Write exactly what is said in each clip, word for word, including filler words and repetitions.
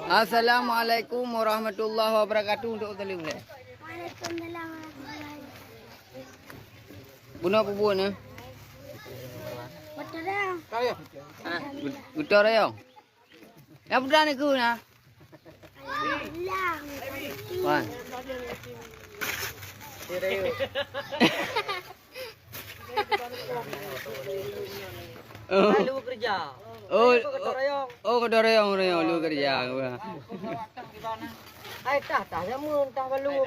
Assalamualaikum warahmatullahi wabarakatuh. Untuk tali boleh. Waalaikumsalam warahmatullahi wabarakatuh. Bunoe peubuet nyoe. Betul dah. Beutôi rayong. Nyang peugah nyoe keuh na. Wan. Oh. Lalu kerja. Oh, oh, oh, gotong royong, royong, lu kerja. Hai, tah, tah, jamu, tah, balu.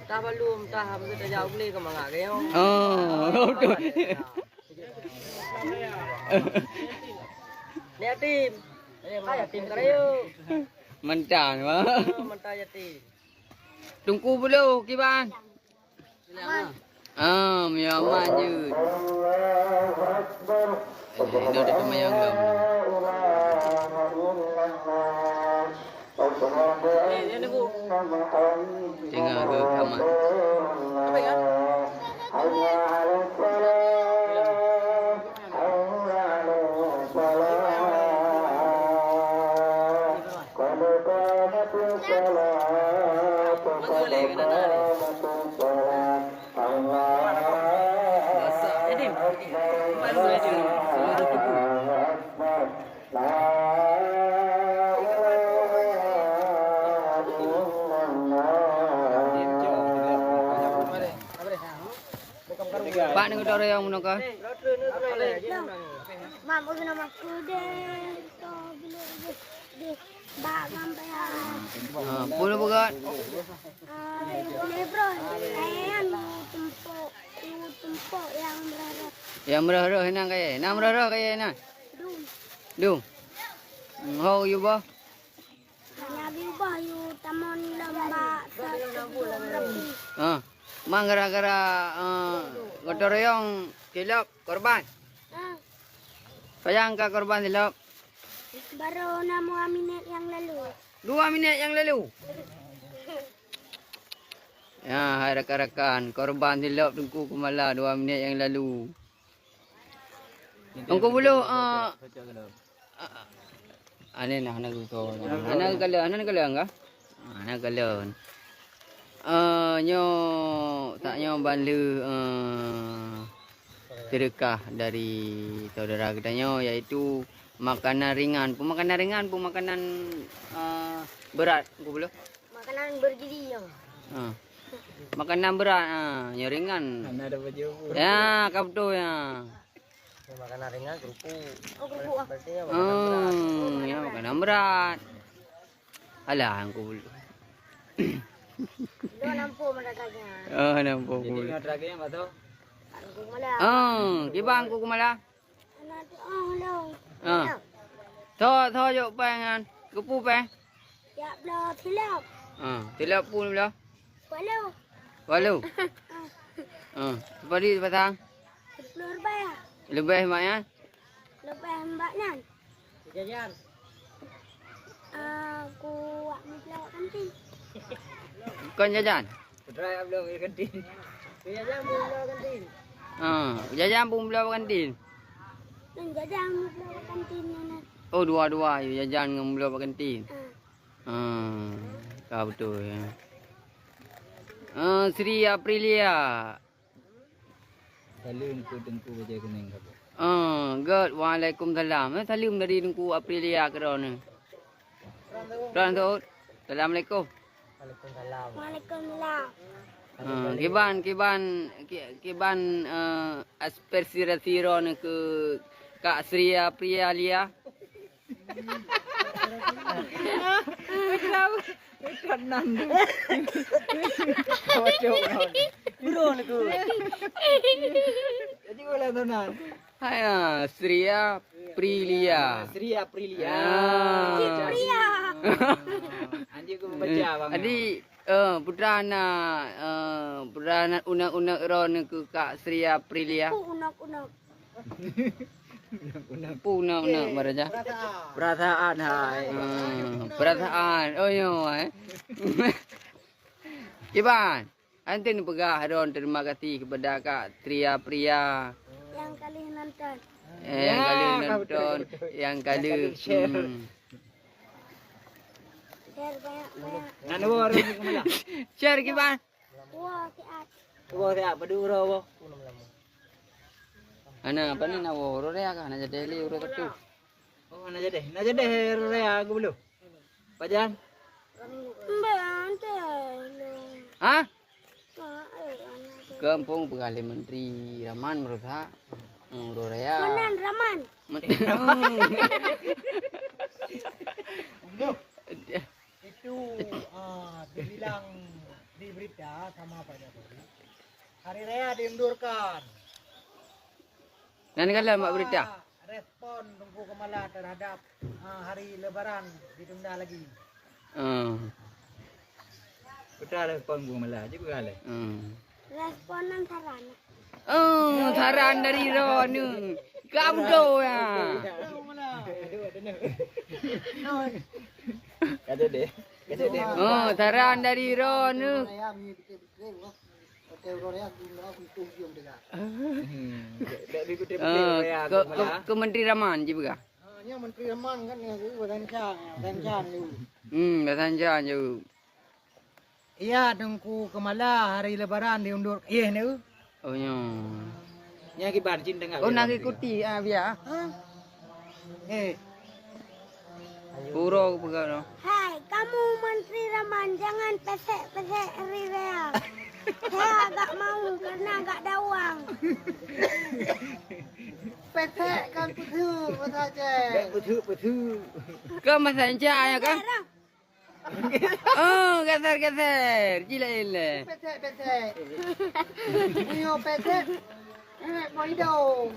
Tah, balu, tah, apa kita jauh beli ke mangga ke, yo? Oh, betul. Ni yatim. Hai, yatim karayu. Mentang, wah. Oh, mentang yatim. Teungku Bulu, kiban? Ah, meunyoe aman jeuet. Eh, dah teumayang lom. Tinggal ke kamar. Pak, ni gotong royong meunoe ka? Mak, bukan nama aku deh. Kau bila deh, deh, bak sampai ah. Ha, pun beugöt. Ah, boleh, bro. Saya anu tempok, anu tempok yang merah-merah. Yang merah-merah, inong kaya. Inong merah-merah kaya, inong. Dum. Dum. Hmm, ho, yue boh. Hana geubah yue tamong lom bak sa-, sebelum Rabi. Ah, mang gara-gara, eh, gotong royong silop korban? Ah. Panyang ka korban silop? Baru enam dua minit yang lalu. Dua minit yang lalu? Ya, hai rakan-rakan, korban silop Teungku Kumala dua minit yang lalu. Teungku Bulu, eh, ah, ah, ane nah, hana geuko. Hana geukalon, hana geukalon kah? Ah, hana geukalon. Eh, nyoe, tak nyoe ban lheueh, eh, seudeukah dari saudara geutanyoe, yaitu makanan ringan. Peumakanan ringan, peumakanan, eh, berat, Teungku Bulu? Makanan bergizi, ya. Ha. Makanan berat, ha, nyang ringan. Hana ada baju pun. Ya, ka beutôi, ya. Makanan ringan, kerupuk. Oh, kerupuk, ah. Berarti ya, makanan berat. Hmm, ya, makanan berat. Alah, Teungku Bulu. Dua nampung madrasahnya. Oh, nampung. Jadi, Bulu. Madrasahnya apa tu? Teungku Kumala. Oh, kiban Teungku Kumala? Anak tu, oh, lo. Ah. Tho, tho jok pèng nyan. Geupeu pèng? Jak bloe silop. Ah, silop pun bloe. Walu. Walu. Ah. Ah, seupadi sepasang? Sepuluh ribèe. Leubèh mak nyan? Leubèh mak nyan. Jajan. Ah, ku wak meubloe kantin. Kon jajan? Putra jak bloe kantin. Jajan pun bloe kantin. Ah, jajan pun bloe kantin. Nyan jajan meubloe kantin nyan. Oh, dua-dua, yue jajan ngon bloe kantin. Ah. Ah, ka beutôi, ya. Ah, Sri Aprilia. Saleuem keu Teungku Bajèe Kunèng kamoe. Ah, gèt, waalaikumsalam. Eh, saleuem dari Teungku Aprilia keudroe nyoe. Droeneuh seuôt. Assalamualaikum. Waalaikumsalam. Waalaikumsalam. Ah, kiban, kiban, ki-, kiban, eh, aspirasi droeneuh keu Kak Sri Aprilia? Buroe lagu. Jadi ulang tahun nan. Hai, ah, Sri Aprilia. Sri Aprilia. Ah. Cik Pria. Ah, anjing ku membaca, abang. Jadi, eh, putra na, eh, putra na unek-unek droeneuh keu Kak Sri Aprilia. Unek-unek. Puna, puna, maraja. Perasaan, hai. Ah, perasaan. Oh, yo, eh. Kiban, anteun peugah droen terima kasih kepada Kak Sri Aprilia. Yang kali nonton. Eh, yang kali nonton, yang kali, yang kali share. Hmm. Share banyak-banyak. Nak dua orang ke mana? Share kiban? Wah, siap. Wah, siap. Padu uroe, wah. Ana, apa ni nak wah? Uroe raya kah? Nak jadi li uroe satu. Oh, nak jadi. Nak jadi uroe raya aku belum. Pajan? Mbak, antai. Hah? Kampung peugah lé Menteri Rahman meureusak. Hmm, uroe raya. Konan Rahman. Men- Itu, ah, dibilang di berita sama Pak Jokowi. Hari raya diundurkan. Nan kala mak berita. Apa respon Teungku Keumala terhadap, ah, hari Lebaran ditunda lagi? Ah. Betul respon Teungku Keumala, ji beuralée. Hmm. Respon nan saran. Oh, saran dari droeneuh. Kamu tu ya. Kata deh. Kata deh. Oh, saran dari droeneuh. Oke, uroe raya, aku nak aku itu ujung teuga. Hmm. Dak, dak diikuti. Eh, betul raya ke, aku ke, malah. Ke Menteri Rahman ji peugah. Ha, nyoe Menteri Rahman kan, nyoe aku badan cang, badan cang tu. Hmm, badan cang tu. Iya, Teungku Keumala hari Lebaran diundur. Iya, ni. Oh, nyoe. Nyan kiban cin tengah. Oh, nak ikuti, ah, biar. Ha? Eh. Pura peugah noh. Hai, kamu Menteri Rahman, jangan pesek-pesek hari raya. Saya agak mau karena agak ada uang. Pesek kan peuteuek, bahasa Aceh. Peuteuek, peuteuek. Kan bahasa Aceh ya kan? Oh, geser-geser. Ji laén lé. Pesek, pesek. Nyoe pesek. Eh, mau hidung.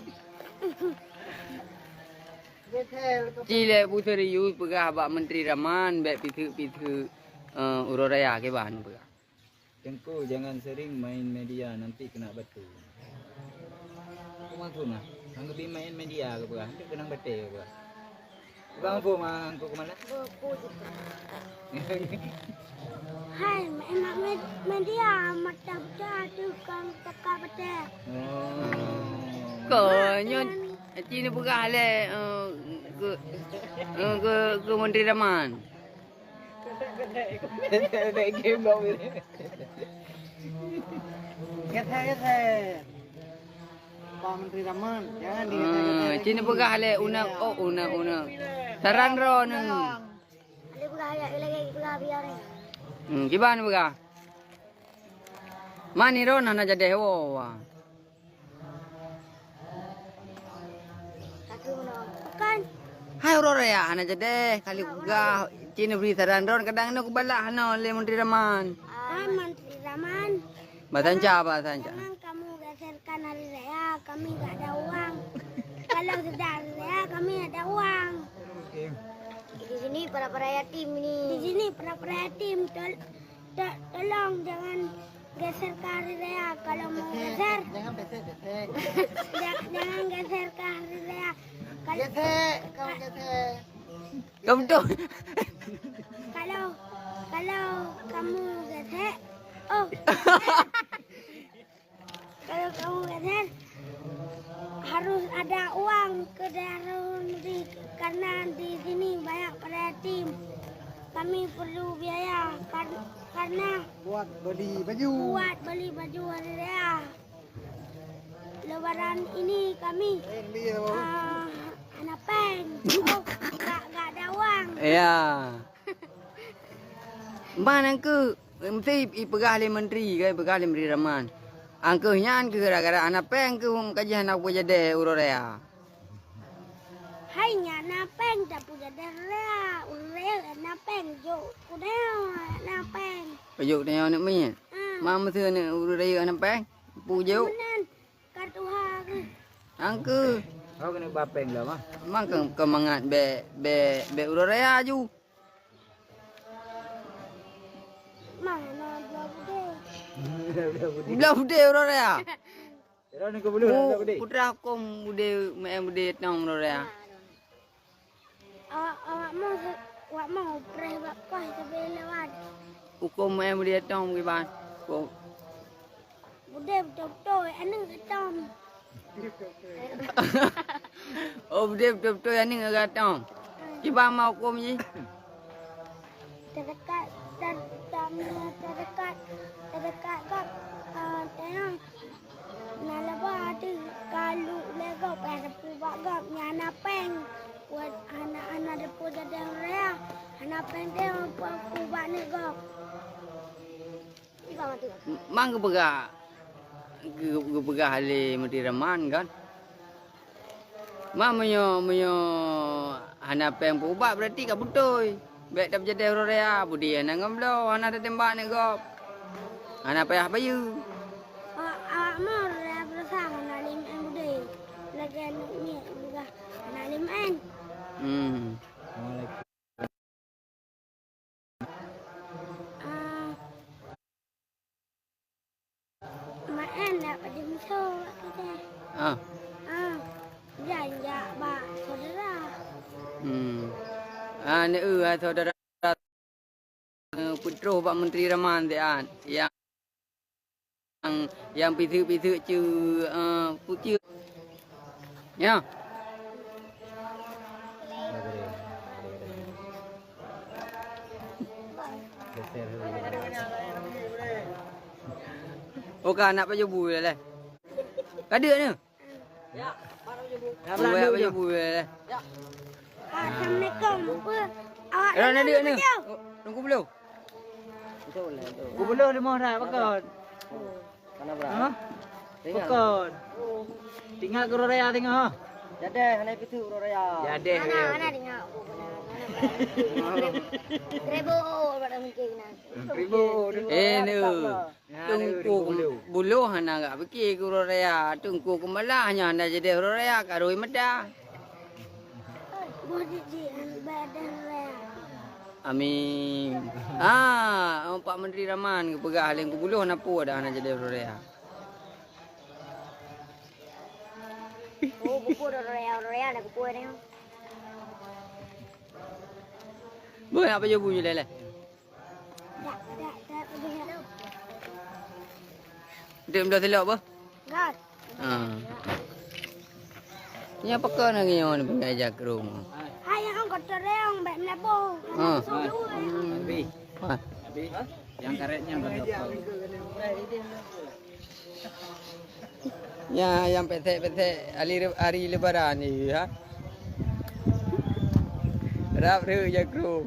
Geser. Ji lé Bu Serius peugah bak Menteri Rahman, bèk piseuk-piseuk, eh, uroe raya kiban peugah. Teungku, jangan sering main media, nanti kena batu. Aku maksud nah, anggap main media ke peugah, nanti kena batèe ke peugah. Bang Fu mah Teungku Keumala. Hai, emak med-, media mata pecah tu kan teka batèe. Oh. Ko nyoe cit neupeugah lé, eh, ke, eh, ke, ke Menteri Rahman. Geser-geser. Pak Menteri Rahman, jangan digeser-geser. Ah, lagi. Cina peugah lé uneuk, oh, uneuk, uneuk. Saran droeneuh. Ada peugah ayat lagi, peugah biar ni. Hmm, kiban peugah. Mani droeneuh na jadeh woe. Hai uroe raya hana jadeh, kali peugah, cit neubri saran droen, kadang nyoe kubalak hana lé Menteri Rahman. Hai Menteri Rahman. Bahasa Inca, bahasa Inca. Jangan kamu geserkan hari raya, kami gak ada uang. Kalau sudah hari raya, kami ada uang. Di sini para-para yatim ini. Di sini para-para yatim, tol-, To-, tolong jangan geser ke hari raya. Kalau mau geser, jangan pesek, pesek. Ja-, jangan geser ke hari raya. Kal- Gesek, kau gesek. Kamu tu. Kalau, kalau kamu gesek, oh. Kalau kamu geser, harus ada uang ke daerah negeri, karena di sini banyak para yatim. Kami perlu biaya kar-, karena buat beli baju. Buat beli baju hari raya. Lebaran ini kami, ah, hana péng. Oh, gak, gak ada uang. Ya. Mana ke? Mesti ipeugah lé menteri, kan, ipeugah lé Menteri Rahman. Angkeuh nyan keuh gara-gara hana péng keuh meukaji hana peujadeh uroe raya. Hai nyan hana péng tapeujadeh raya, uroe raya hana péng, jok kudeung hana péng. Jok kudeung aneuk miet. Ah. Ma meuseue aneuk uroe raya hana péng? Peue jok? Meunan, ka tuha keuh. Angkeuh. Oh, keuneuk ba péng dah, mah. Mang keu, keu mangat bèk, bèk, bèk uroe raya ju. Mana dua budé? Dua budé uroe raya. Kira ni keu bulu. Oh, dua budé. Putra huköm budé, meu'en budé tong uroe raya. Awak, awak mau, awak mau preh bak koh sabe lewat. Huköm meu'en budé tong kiban. Ko. Budé beutôi-beutôi aneuk tong. Oh, beutôi, beutôi, beutôi, yani ngon gata. Kiban ma huköm jih? Teudekat, teu-, teu-, teudekat, teudekat gob, eh, teuh. Na laba ateueh ka lheueh lé gob, eh, teupeu bak gob, nyan hana péng. Buet hana, hana teupeu jadi raya, hana péng teuh, peue bak neu gob. Man geupeugah, geu-, geupeugah lé Menteri Rahman kan. Man meunyoe, meunyoe hana péng peuubat, berarti ka beutôi. Bék tapeujadah uroe raya, budi hana ngon bloe, hana tatembak aneuk gob. Hana payah bayeue. Awak, awak mo uroe raya beurasa hana lé meu'en budé. Lagèe aneuk miet peugah hana lé meu'en. Hmm. Ah, maén dak pada miso bak kita. Ah. Ah, janjak bak saudara. Hmm. Ah, ni, eh, saudara, eh, peutroh bak Menteri Rahman siat. Ya. Nyang, nyang piseuk-piseuk ceu, eh, puceu. Ya. Oh, ka aneuk pajoh bu lé. Ka deuek ni? Ya, Pak Raja Bu. Ya, Pak Raja Bu. Assalamualaikum. Apa? Awak Eh, ni deuek ni. Teungku Belo. Teungku Belo di mana? Pakon. Mana, Bra? Ha? Pakon. Tinggal ke uroe raya tengok. Jadi, hana itu uroe raya. Jadi. Mana, mana tengok? Seribu, pada mungkin. Seribu. Eh, ni. Teungku Bulo hana gak pike keu uroe raya. Teungku Keumala nyoe hana jadi uroe raya, ka rhoi meuda. Amin. Ah, Pak Menteri Rahman geupeugah lé Teungku Bulo hana peue dah hana jadi uroe raya. Oh, buku uroe raya, uroe raya dah buku ni. Boh nak baju bunyi leleh. Dek, dek, dek, dek. Dek, minta selok apa? Gas. Ha. Ni apa kau nak ngiyo ni pengajar ke rumah? Hai, yang kau terang, baik melabur. Ha. Sulu, eh. Habis. Ha. Habis. Yang karetnya berapa? Ya, yang pesek-pesek hari, hari lebaran ni, ha. Rap tu je kru.